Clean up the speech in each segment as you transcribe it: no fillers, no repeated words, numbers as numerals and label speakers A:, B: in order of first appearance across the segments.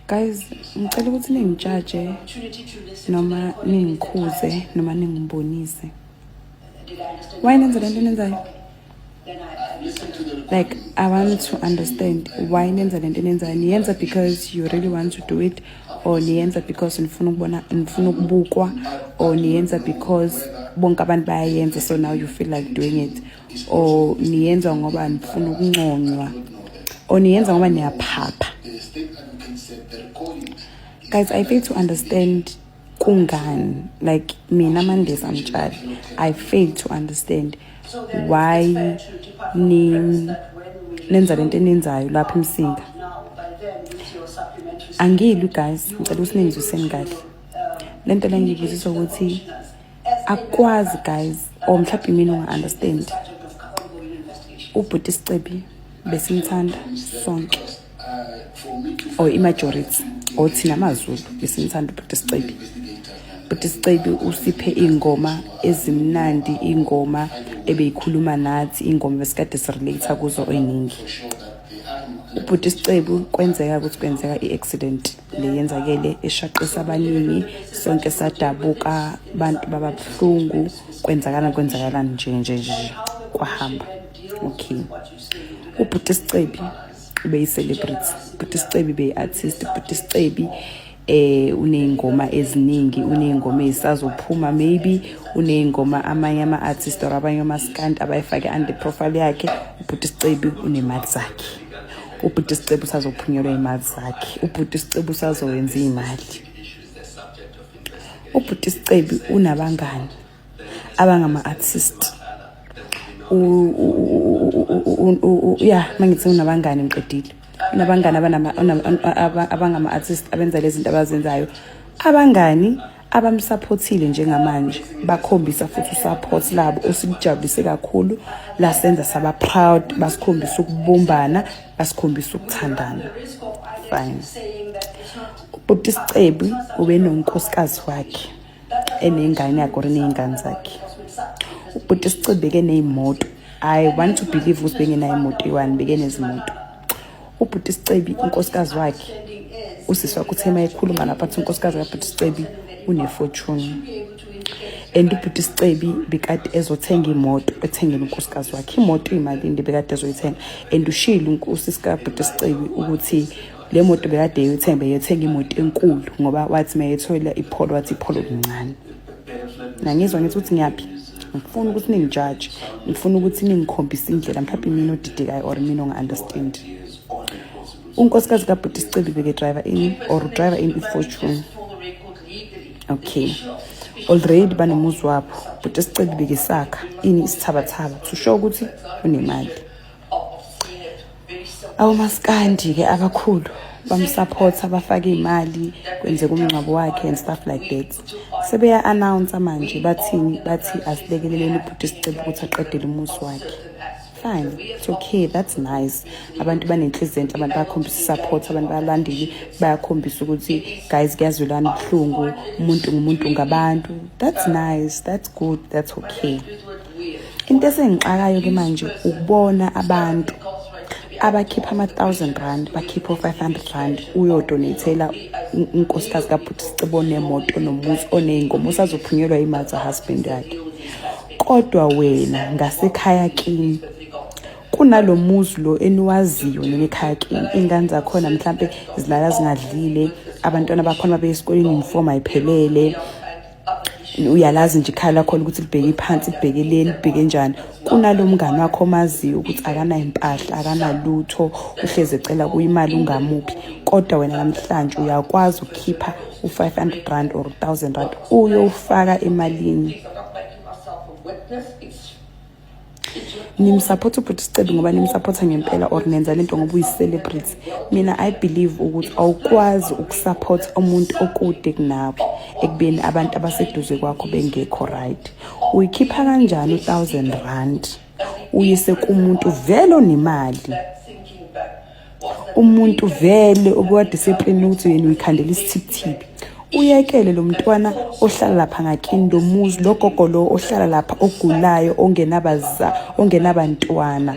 A: Guys, ngicela ukuthi ningijaje noma ningikhuze noma ningibonise. Why nenza lento nenzayo? Like, I want to understand why nenza lento nenzayo. Niyenza because you really want to do it, or niyenza because nifuna ukubona, nifuna ukubukwa, or niyenza because bonke abantu bayayenza, so now you feel like doing it, or niyenza ngoba nifuna ukunconywa, or niyenza ngoba niyaphapha? Guys, I fail to understand kungani. Like, mina Mandisa Mtshali, I fail to understand why ni nenza lento enenzayo lapha eMsinga. Angilwi, guys, ngicela ukuthi ningizwiseni kahle. Lento le ngiyibuziswa ukuthi akwazi, guys, or mhlawumbe mina unga-understand. Ubhuti Sicebi besimthanda sonke, or i-majority, or thina amaZulu besimthanda ubhuti Sicebi. Bhuti Sicebi usiphe iy'ngoma ezimnandi, iy'ngoma ebeyikhuluma nathi, iy'ngoma besikade sirelate kuzo ey'ningi. Ubhuti Sicebu, kwenzeka ukuthi kwenzeka i-accident le yenzakele eshaqisa abaningi, sonke sadabuka, abantu baba buhlungu, kwenzakala kwenzakalani nje nje nje, kwahamba. Okay, ubhuti Sicebi ubeyi-celebrity, ubhuti Sicebi beyi-artist, ubhuti Sicebi uney'ngoma eziningi, uney'ngoma ey'sazophuma, maybe uney'ngoma amanye ama-artist or abanye omaskandi abayifake under profile yakhe. Ubhuti Sicebi unemali zakhe, ubhuti Sicebi usazophunyelwa iy'mali zakhe, ubhuti Sicebi usazowenza iy'mali. Ubhuti Sicebi unabangani abangama-artist. Ya, mangithi unabangani, ngiqedile. Unabangani abangama-artist abenza lezi zinto abazenzayo, abangani abamsupportile njengamanje, bakhombisa futhi usupport labo osikujabulise kakhulu, lasenza saba proud, basikhombisa ukubumbana, basikhombisa ukuthandana. Fine. Ubhuti Sicebi ube nonkosikazi wakhe enengane yakhe or eney'ngane zakhe. Ubhuti Sicebi bekeney'moto. I want to believe ukuthi bengenayo imoto eyi-one, bekenezimoto. Ubhuti Sicebi, unkosikazi wakhe, usisi wakhe, uthe uma ekhuluma lapha athi unkosikazi kabhuti Sicebi une-fortune, and ubhuti Sicebi bekade ezothenga imoto, ethengela unkosikazi wakhe imoto. Iyimalini bekade ezoyithenga? And ushilo usisi kabhuti Sicebi ukuthi le moto bekade eyothenga, beyothenga imoto enkulu, ngoba wathi mayethola iPolo, wathi iPolo lincane. Nangizwa ngithi ukuthi ngiyaphi. Ngifuna ukuthi ningijaje, ngifuna ukuthi ningikhombise indlela. Mhlawumbe mina odidekayo or mina onga-understand. Unkosikazi kabhuti Sicebi beke-driver in or driver in i-Fortune. Okay, already banomuzi wabo. Bhuti Sicebi bekesakha ini, isithabathaba, to show ukuthi unemali. Awomaskandi-ke abakhulu bamsupport, abafaka iy'mali, kwenzeka umngcwabo wakhe and stuff like that. Sebeya-announce manje, bathini? Bathi asilekeleleni ubhuti Sicebi ukuthi aqedele umuzi wakhe. Fine, it's okay, that's nice. Abantu banenhliziyo enhle, abantu bayakhombisa i-support, abantu bayalandile, bayakhombisa ukuthi, guys, kuyazwelana, ubuhlungu, umuntu ngumuntu ngabantu. That's nice, that's good, that's okay. Into esengixakayo-ke manje ukubona abantu abakhipha ama-R1000, bakhipha o-R500, uyodonatela unkosikazi kabhuti Sicebo onemoto nomuzi, oney'ngoma, usazophunyelwa imali za-husband yakhe, kodwa wena ngasekhaya kini kunalo muzi lo eniwaziyo nina ekhaya kini, iy'ngane zakhona mhlampe zilala zingadlile, abantwana bakhona babe esikoleni uniform ayiphelele, uyalazi nje ikhaya lakhona ukuthi libheke phansi, libheke le, libheke njani. Kunalo mngani wakho omaziyo ukuthi akanayo impahla, akanalutho, uhlezi ecela kuyimali ungamuphi, kodwa wena namhlanje uyakwazi ukukhipha u-R500 or R1000 uyofaka emalini. Nimsupport ubhuti Sicebi ngoba nimsupporta ngempela, or nenza lento ngoba uyi-celebrity? Mina I believe ukuthi awukwazi ukusupport umuntu okude kunawe ekubeni abantu abaseduze kwakho bengekho right. Uyikhipha kanjani u-R1000 uyise kumuntu vele onemali, umuntu vele obuwadiscipline, ukuthi yena uyikhandela isithibithibi, uyekele lo mntwana ohlala lapha ngakini, lo muzi, lo gogo lo ohlala lapha ogulayo, ongenabaza, ongenabantwana?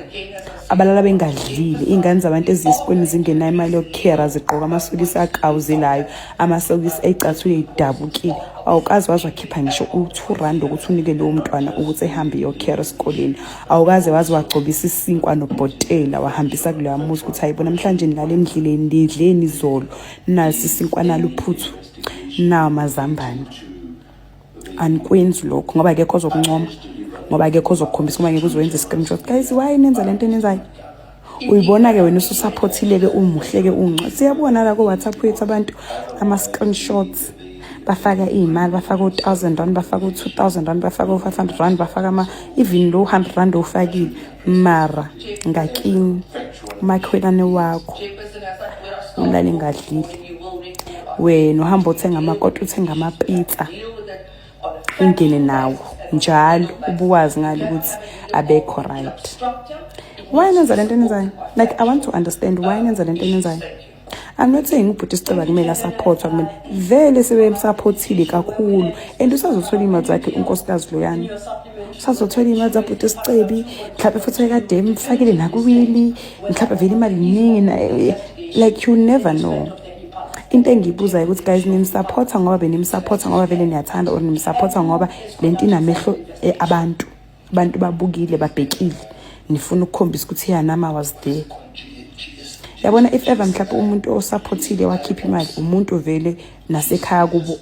A: Abalala bengadlile, iy'ngane zabantu eziyisikoleni zingenayo imali yokukhera, zigqoka amasokisi akawuzelayo, amasokisi ey'cathulo ey'dabukile. Awukaze waze wakhipha ngisho u-R2 ukuthi unike lowo mntwana ukuthi ehambe iyokhera esikoleni. Awukaze waze wagcobisa isinkwa nobhotela wahambisa kuleya muzi ukuthi hayibo namhlanje nilale endleleni, nidleni izolo, nasi isinkwa naluphuthu, nawo amazambane. Anikwenzi lokho ngoba akekho ozokuncoma, ngoba akekho ozokukhombisa, ngoba ngeke uzowenza i-screenshot. Guys, why nenza lento enenzayo? Uyibona-ke wena ususaphothile-ke, umuhle-ke, unco. Siyabona la ku-WhatsApp wethu abantu ama-screenshots, bafaka iy'mali, bafaka u-R1000, bafaka u-R2000, bafaka u-R500, bafaka ama even lo R100 owufakile. Mara ngakini umakhelwane wakho ulale engadlile, wena uhamba uthenga amakota, uthenga amapizza, ungene nawo njalo, ubuwazi ngalo ukuthi abekho right. Why nenza lento enenzayo? Like, I want to understand why nenza lento enenzayo. I'm not saying ubhuti Siceba kumele asaphothwa, kumele vele sebemsaphothile kakhulu and usazothola iy'mali zakhe unkosikazi loyana, usazothola iy'mali zabhuti Sicebi, mhlawumbe futhi kade emfakile nakuwili, mhlawumbe vele imali iningi, like you never know. Into engiyibuzayo ukuthi guys, nimsaphotha ngoba benimsaphotha ngoba vele niyathanda, or nimsaphotha ngoba lento inamehlo abantu babukile, babhekile, nifuna ukukhombisa ukuthi ya, nami I was there? Yabona, if ever mhlawumbe umuntu osaphothile wakhipha imali, umuntu vele nasekhaya kubo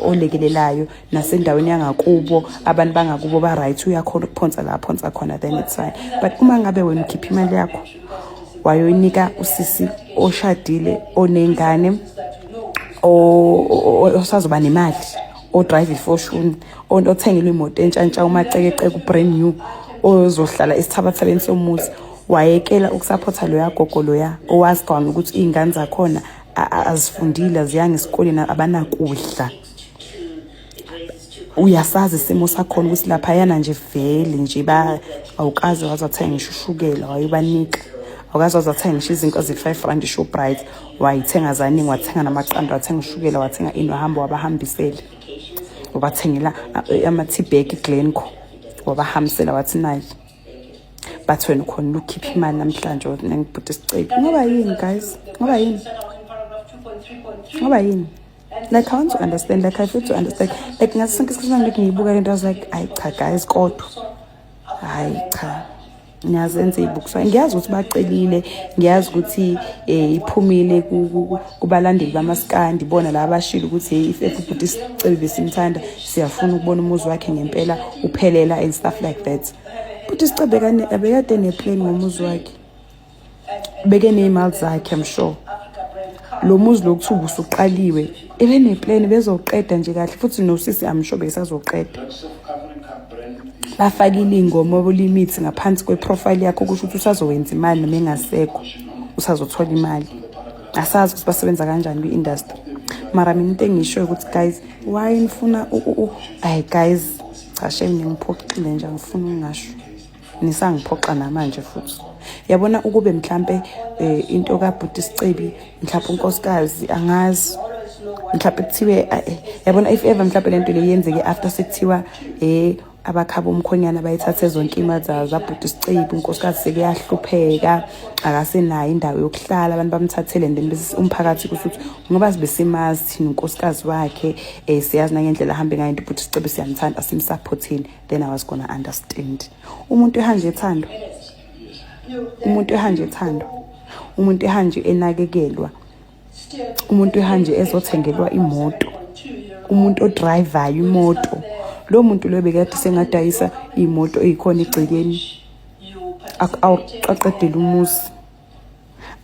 A: olekelelayo, nasendaweni yangakubo, abantu bangakubo ba-right, uyakhona ukuphonsa la aphonsa khona, then it's fine. But uma ngabe wena ukhipha imali yakho wayoyinika usisi oshadile, onengane, osazoba nemali, odrive iFortuner, othengelwe imoto entshantsha, umacekeceke, u-brand new, ozohlala esithabathabeni somuzi, wayekela ukusaphotha loya gogo loya owazi kwana ukuthi iy'ngane zakhona azifundile, aziyanga esikoleni, abanakudla, uyasazi isimo sakhona ukuthi laphayana nje vele nje ba awukaze waze wathenga ngisho ushukela wayobanika, awukaze waze wathenga ngisho izinto ezi-R5 iShoprite, wayithenga zaningi, wathenga namaqanda, wathenga ushukela, wathenga ini, wahamba wabahambisela, wabathengela ama-tea bag, Glenco, wabahambisela, wathi nayi. But wena ukhona ukukhipha imali namhlanje ngibhuti Sicebi, ngoba yini guys? Ngoba yini? Ngoba yini? Like, I want to understand, like, I feel to understand. Like, ngaso sonke isikhathi like ngiyibuka lento, I was like, ayi cha guys, kodwa hayi cha, niyazenza iy'bukiswayo. Ngiyazi ukuthi bacelile, ngiyazi ukuthi iphumile kubalandeli bamaskandi, bona la abashilo ukuthi hey, if ubhuti Sicebi besimthanda, siyafuna ukubona umuzi wakhe ngempela uphelela and stuff like that. Bhuti Sicebe ebekade neplan ngomuzi wakhe, beke ney'mali zakhe. I'm sure lo muzi lo kuthiwa usuqaliwe, ebe neplan, bezoqeda nje kahle futhi nosisi, I'm sure besazoqeda. Bafakile iy'ngoma limit ngaphansi kwe-profile yakho, kusho ukuthi usazowenza imali noma engasekho, usazothola imali. Asazi ukuthi basebenza kanjani kwi-industry, mara mina into engishoyo ukuthi guys, why nifuna ayi guys, cha shame, ningiphoxile nje, angifuni ukungasho, nisangiphoxa namanje futhi. Yabona, ukube mhlambe into kaBhuti Sicebi, mhlawumbe unkosikazi, angazi, mhlawumbe kuthiwe yabona, if ever mhlawumbe lento le yenzeke after sekuthiwa abakhaba umkhonyana bayithathe zonke imali zabhuti Sicebi, unkosikazi sekuyahlupheka, akasenayo indawo yokuhlala, abantu bamthathele, and then bese umphakathi kusho ukuthi ngoba sibe simazi thina unkosikazi wakhe, siyazi nangendlela ahambe ngayo into, ubhuti Sicebi siyamthanda, simsupportile, then I was gonna understand. Umuntu ehanje ethandwa, umuntu ehanje ethandwa, umuntu ehanje enakekelwa, umuntu ehanje ezothengelwa imoto, umuntu odrivayo imoto, lo muntu lo bekade sengadayisa imoto eyikhona egcekeni, aqedele umuzi,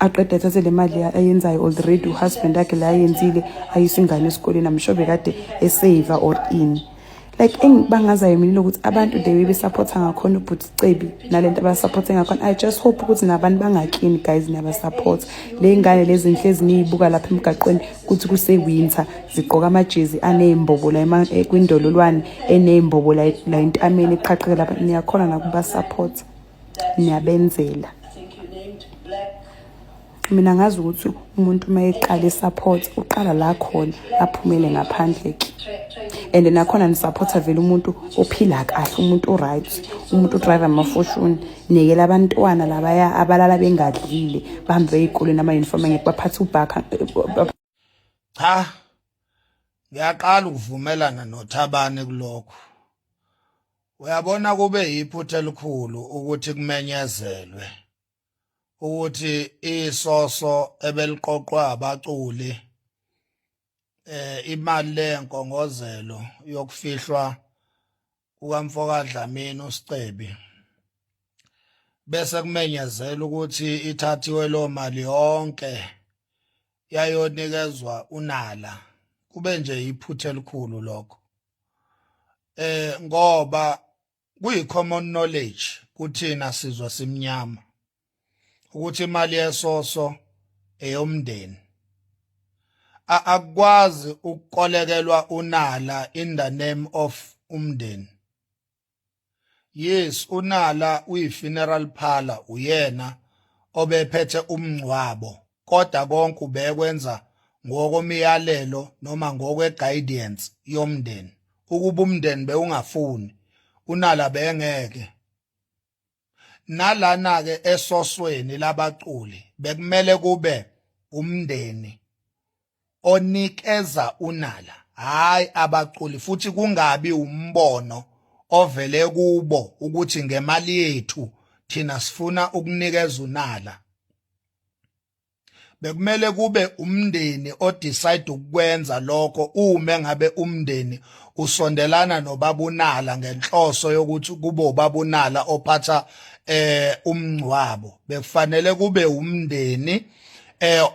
A: aqede athathe le mali ayenzayo already uhusband yakhe la ayenzile, ayise ingane esikoleni. I'm sure bekade esave or ini. Like, engibangazayo mina ukuthi abantu the way besupporta ngakhona ubhuti Cebi nalento abasupporte ngakhona, I just hope ukuthi nabantu bangakini guys niyabasupport. Le ngane lezi nhlezi niyibuka lapha emgaqweni kuthi kuse-winter zigqoka amajezi aney'mbobo la kwindololwane, eney'mbobo la la entameni, eqhaqheke lapha, niyakhona nakubasupport, niyabenzela. Mina ngazi ukuthi umuntu uma eqala esupport, uqala la khona, aphumele ngaphandle ke. And nakhona nisupporta vele umuntu ophila kahle, umuntu o-right, umuntu odrive ama-Fortuner. Nikela abantwana labaya abalala bengadlile, bahambe beyikoleni ama-uniform angeke baphathe ubhakha.
B: Cha, ngiyaqala ukuvumelana noThabane kulokho. Uyabona, kube yiphutha elikhulu ukuthi kumenyezelwe ukuthi isoso ebeliqoqwa abaculi, imali lenkongozelo yokufihlwa kukamfoka Dlamini uSicebi, bese kumenyezela ukuthi ithathiwe lo mali yonke yayonikezwa uNala. Kube nje iphutha elikhulu lokho, ngoba kuyi common knowledge kuthina sizwe simnyama ukuthi imali yesoso eyomndeni. Akukwazi ukukolekelwa uNala in the name of umndeni. Yes, uNala uyi-funeral parlor, uyena obephethe umngcwabo, kodwa konke ubekwenza ngokomiyalelo noma ngokwe-guidance yomndeni. Ukuba umndeni bewungafuni, uNala bengeke. Nalana ke esosweni labaculi bekumele kube umndeni onikeza uNala, hayi abaculi, futhi kungabi umbono ovele kubo ukuthi ngemali yethu thina sifuna ukunikeza uNala. Bekumele kube umndeni odecide ukwenza lokho uma ngabe umndeni usondelana nobabunala ngenhloso yokuthi kube ubabunala ophatha umngcwabo. Bekufanele kube umndeni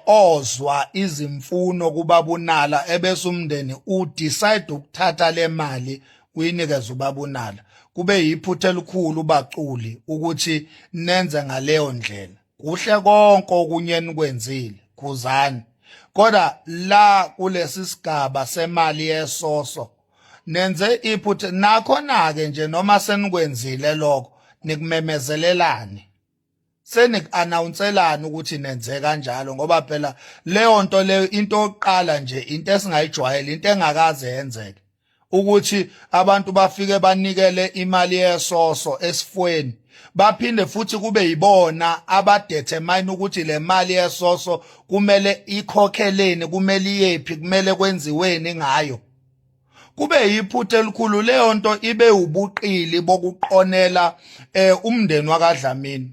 B: ozwa izimfuno kubabunala, ebese umndeni udecide ukuthatha le mali uyinikeze ubabunala. Kube yiphutha elikhulu, baculi, ukuthi nenze ngaleyo ndlela. Kuhle konke okunye enikwenzile, khuzani, kodwa la kulesi sigaba semali yesoso nenze iphutha. Nakhona ke nje, noma senikwenzile lokho, nikumemezelelani, seniku-announcelani ukuthi nenze kanjalo? Ngoba phela leyo nto leyo, into yokuqala nje, into esingayijwayele, into engakaze yenzeke ukuthi abantu bafike banikele imali yesoso esifweni, baphinde futhi kube yibona abadetermine ukuthi le mali yesoso kumele ikhokheleni, kumele iyephi, kumele kwenziweni ngayo. Kube yiphutha elikhulu leyo nto, ibe ubuqili bokuqonela umndeni wakaDlamini.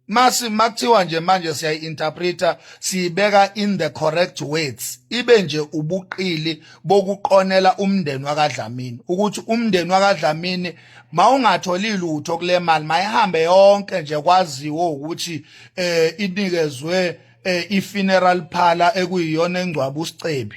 B: Masi makuthiwa nje manje siyayi-interpreta, siyibeka in the correct words, ibe nje ubuqili bokuqonela umndeni wakaDlamini, ukuthi umndeni wakaDlamini mawungatholi lutho kule mali, mayihambe yonke nje, kwaziwe ukuthi inikezwe i-funeral parlor ekuyiyona engcwaba uSicebi.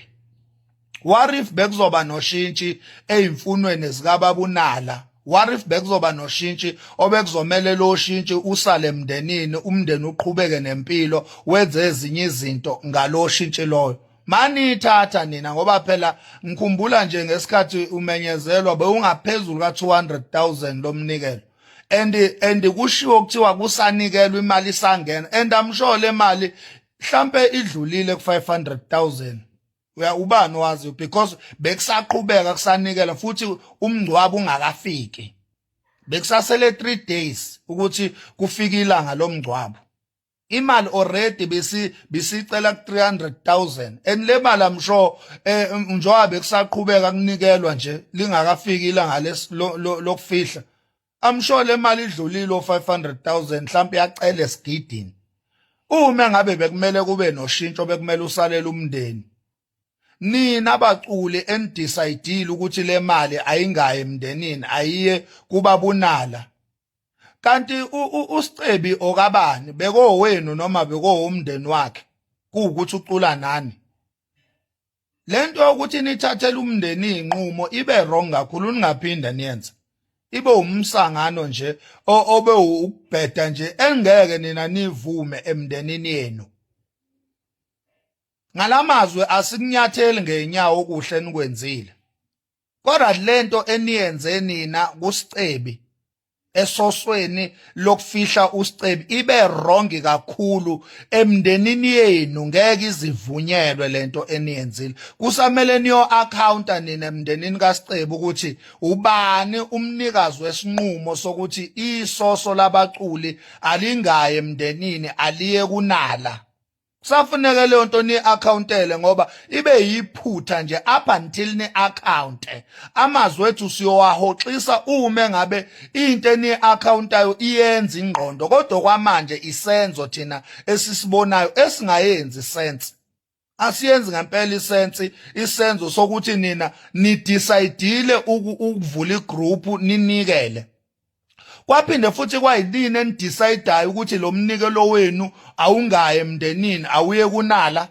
B: What if bekuzoba noshintshi eyimfunweni zikababunala? What if bekuzoba noshintshi obekuzomele lo shintshi usale emndenini, umndeni uqhubeke nempilo, wenze ezinye izinto ngalo shintshi loyo? Manithatha nina, ngoba phela ngikhumbula nje ngesikhathi umenyezelwa bewungaphezulu ka-200,000 lomnikelo, and kushiwo kuthiwa kusanikelwa, imali isangena, and I'm sure le mali mhlambe idlulile ku-500,000. Uya ubani wazi, because bekusaqhubeka kusanikela futhi umngcwabo ungakafiki, bekusasele 3 days ukuthi kufike ilanga lomngcwabo. Imali already besi bisicela ku 300,000, and le mali, I'm sure, njengoba bekusaqhubeka kunikelwa nje lingakafiki ilanga lokufihla, I'm sure le mali idlulile o 500,000, mhlawumbe yacela esigidini. Uma ngabe bekumele kube noshintsho bekumele usalele umndeni, nina abaculi enidecide ukuthi le mali ayingayi emndenini, ayiye kubabunala, kanti uSicebi okabani? Bekowenu noma bekowumndeni wakhe? Kuwukuthi ucula nani? Lento yokuthi nithathele umndeni inqumo ibe wrong kakhulu, ningaphinda niyenze. Ibe umsangano nje obe ukubheda nje engeke nina nivume emndenini yenu. Ngalamazwi, asikunyatheli ngeenyawo okuhle nikwenzile, kodwa lento eniyenze nina kuSicebi. Esosweni lokufihla uSicebi ibe wrong kakhulu emndenini yenu. Ngeke izivunyelwe lento eniyenzile. Kusamele niyo accounta nina emndenini kaSicebi ukuthi ubani umnikazi wesinqumo sokuthi isoso labaculi alingaye emndenini, aliye kunala. Kusafuneka leyo nto ni-accountele, ngoba ibe yiphutha nje. Up until ni-accounte, amazwi ethu siyowahoxisa uma ngabe into eni-accountayo iyenza ingqondo, kodwa kwamanje isenzo thina esisibonayo esingayenzi sense, asiyenzi ngempela isense, isenzo sokuthi nina nidecide ukuvula igroup ninikele, kwaphinde futhi kwayinini enidecidayo ukuthi lo mnikelo wenu awungayi emndenini, awuye kunala.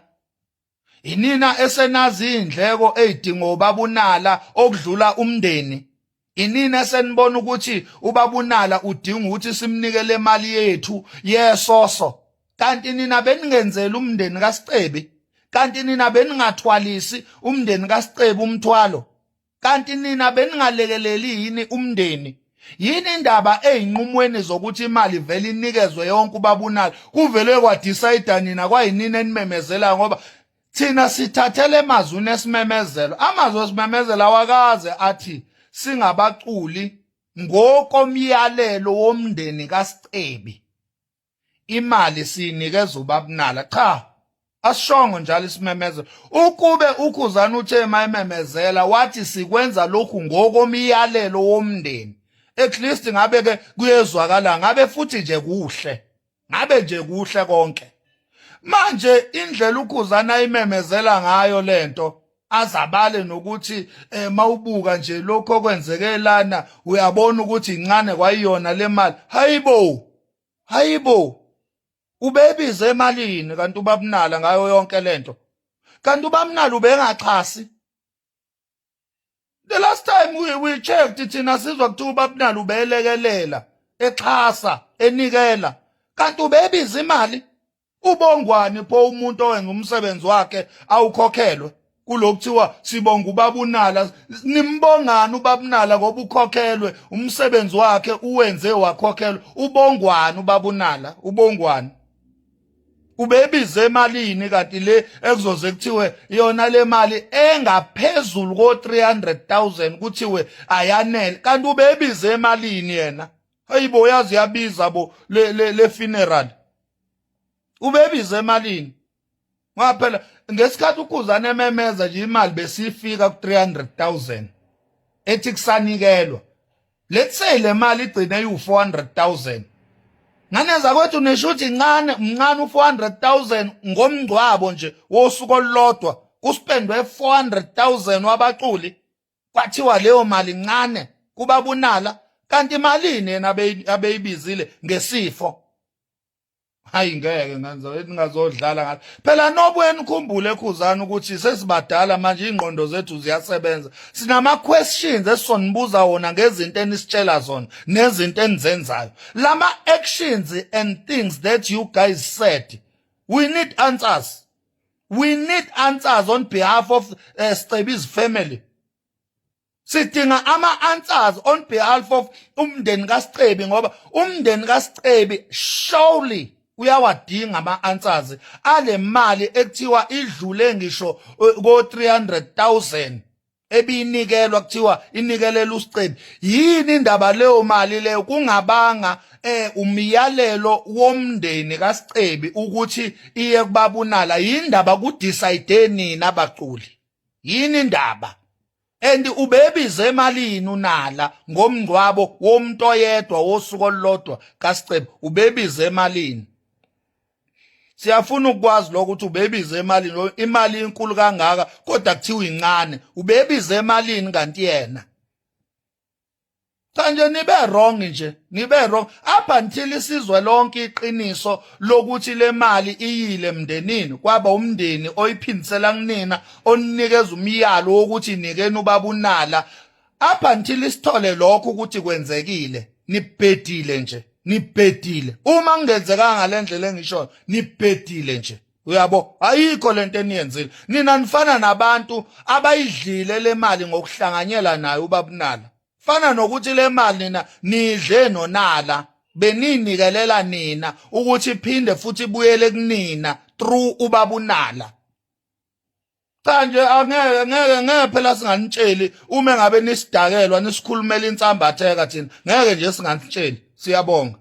B: Inina esenazi indleko ezidingo ubabunala okudlula umndeni? Inina esenibona ukuthi ubabunala udinga ukuthi simnikele imali yethu yesoso? Kanti nina beningenzela umndeni kaSicebi? Kanti nina beningathwalisi umndeni kaSicebi umthwalo? Kanti nina beningalekeleli yini umndeni? Yini indaba eyinqumweni zokuthi imali vele inikezwe yonke ubabunala? Kuvele kwadecide nina, kwayinini enimemezela? Ngoba thina sithathele emazwini esimemezelo. Amazwi esimemezelo awakaze athi singabaculi ngokomyalelo womndeni kaSicebi imali siyinikeza ubabunala. Cha, asishongo njalo isimemezelo. Ukube uKhuzani uthe mayememezela wathi sikwenza lokhu ngokomyalelo womndeni, at least ngabe ke kuyezwakala, ngabe futhi nje kuhle, ngabe nje kuhle konke. Manje indlela uKhuzani ayimemezela ngayo lento, azabale nokuthi mawubuka nje lokho okwenzeke lana, uyabona ukuthi incane kwayiyona le mali. Hayibo, hayibo, ubebize emalini kanti ubabunala ngayo yonke lento? Kanti ubabunala ubengaxhasi? The last time we checked, thina sizwa kuthiwa ubabunala ubelekelela, exhasa, enikela. Kanti ubebiza imali? Ubongwani pho umuntu owenza umsebenzi wakhe awukhokhelwe? Kulokuthiwa sibonga ubabunala, nimbongani ubabunala ngoba ukhokhelwe? Umsebenzi wakhe uwenze wakhokhelwa, ubongwani ubabunala? Ubongwani? Ubebize emalini kanti le ekuzoze kuthiwe yona le mali engaphezulu ko 300,000 kuthiwe ayanele? Kanti ubebize emalini yena? Hayibo, yazi yabiza bo le funeral. Ubebize emalini? Ngoba phela ngesikhathi uKhuzane ememeza nje, imali besifika ku 300,000 ethi kusanikelwa. Let's say le mali igcine iwu 400,000, nganeza kwethu, nisho ukuthi incane, mncane u400000 ngomngcwabo nje wosuku olulodwa? Kuspendwe 400,000 wabaculi, kwathiwa leyo mali incane kubabunala. Kanti imalini yena abeyibizile ngesifo? Hayi, ngeke ngenza, ningazodlala ngathi phela. Nobuye nikhumbule, Khuzani, ukuthi sesibadala manje, ingqondo zethu ziyasebenza. Sinama questions esizonibuza wona ngezinto enisitshela zona nezinto enizenzayo, lama actions and things that you guys said. We need answers, we need answers on behalf of Scebi's family. Sidinga ama-answers on behalf of umndeni kaSicebi, ngoba umndeni kaSicebi surely uyawadinga ama-answers ale mali ekuthiwa idlule ngisho ko 300,000 ebinikelwa, kuthiwa inikelela uSicebi. Yini indaba leyo mali leyo kungabanga umyalelo womndeni kaSicebi ukuthi iye kubabunala? Yindaba kudecide nina abaculi? Yini indaba? And ubebize emalini unala ngomngcwabo womuntu oyedwa wosuku olulodwa kaSicebi? Ubebize emalini? Siyafuna ukwazi lokho, ukuthi ubebize emalini. Imali inkulu kangaka kodwa kuthiwa incane. Ubebize emalini kanti yena? Cha nje, nibe wrong nje, nibe wrong. Up until isizwe lonke iqiniso lokuthi le mali iyile emndenini, kwaba umndeni oyiphindisela kunina, onikeza umyalo wokuthi nikeni ubaba unala, up until isithole lokho ukuthi kwenzekile, nibhedile nje, nibhedile. Uma kungenzekanga ngalendlela engishoyo, nibhedile nje, uyabo? Ayikho lento eniyenzile nina. Nifana nabantu abayidlile le mali ngokuhlanganyela naye ubabunala. Fana nokuthi le mali nina nidle nonala beninikelela nina ukuthi iphinde futhi ibuyele kunina through ubabunala. Cha nje angeke ngeke ngeke phela singanitsheli uma ngabe nisidakelwa nisikhulumela insambatheka thina ngeke nje singanitsheli. Siyabonga.